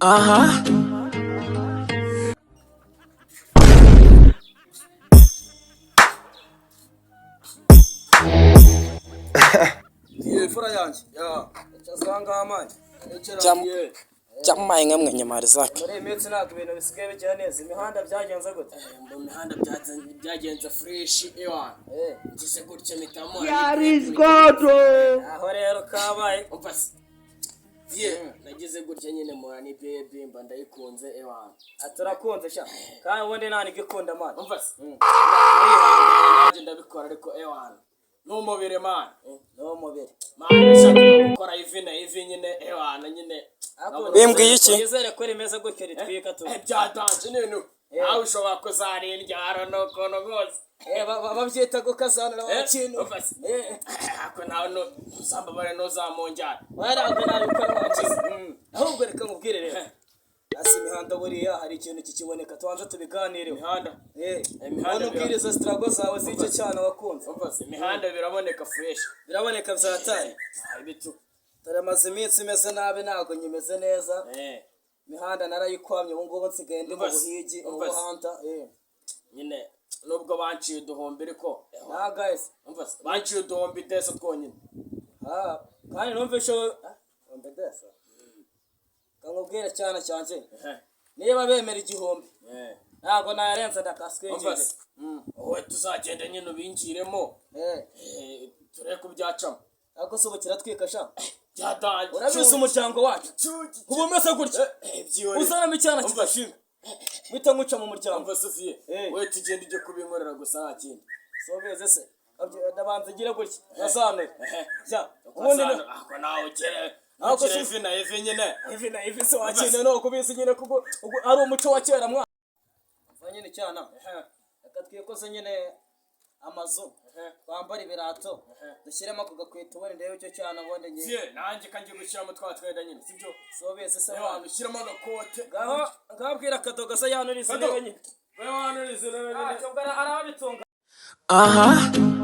Uh-huh. Imfura yanjye cyazangaha manje. Cyamaye nka mwenyamari zake. Muri iyi minsi ntabwo ibintu bisigaye bigera neza, imihanda byagenze gute? Mu mihanda byagenze fresh ewa. Ngize gutya mpitamo. Aho rero kabaye. Umva se. Ye, nagize gutya nyine mura ni baby mba ndayikunze ewa. Turakunze sha, kandi ubundi nta nibwo ikunda mani. Umva se. Narihanganye nanjye ndabikora ariko ewa. Ni umubiri man. Ni umubiri. Man nashakaga gukora ivi na ivi nyine ewa na nyine. Bimbwiye iki? Nizere ko rimeze gutyo ritwika tu. Byatanje n'ibintu. Nawe ushobora kuzarindya n'ukuntu rwose. Babyita gukazanura wa kintu. Umva se. Ako nawe ntuzambabare ntuzamunjyana. Ntabwo nabikora wakize. Ahubwo reka nkubwire rero. Asi imihanda buriya hari ikintu kikiboneka, tubanza tubiganireho. Imihanda. Imihanda ubwiriza sitarago zawe z'icyo cyana wakunze. Umva se, imihanda biraboneka fresh. Biraboneka byatari. Ibitu. Dore maze iminsi imeze nabi, ntabwo nyimeze neza. Imihanda narayikwamye, ubu ngubu nsigaye ndi mu buhigi, Umva se. ubuhanta. Nyine nubwo banciye uduhumbi ariko Nah guys. umva se, banciye uduhumbi itese twonyine. Ah, kandi numvishe ombedesa. Kankubwire cyane cyanjye. Niba bemera 1000, ntabwo nayarenza ndakaswinjije. Umva se. Wowe tuzagenda nyine ubinjiremo. Turebe ko byacamo. Ariko se ubu kiratwika sha. Byatanje. Urabizi umuryango wacu. Ubu umeze gutya. Byihorere. Uzanamo icyana Umva se. kidashinga. Mpita nkuca mu muryango. Umva Sophie. Wowe tugenda ujye kubinkorera gusa nta kindi. So bize se. Ndabanza ngire gutya. Nazanure. Ya. Ubundi Ako nawe ugere. Ako Ugere ivi na ivi nyine. Ivi na ivi se wakina no kubizi nyine kuko ari umuco wa kera mwa. Umva nyine cyana. Reka twikoze nyine amazu. Twambare ibirato. Dushyiremo ako gakweto ubundi ndebe icyo cyana ubundi nyine. Ye, nanjye kangiye gushyiramo twa twenda nyine, sibyo? So bize se Ewa, mwana. ushyiramo agakote. Ngaho ngaho bwira akadogo se yanurize Kado. intebe nyine. Wewe wanurize intebe nyine. Ntacyo ubwo arabitunga. Uh-huh.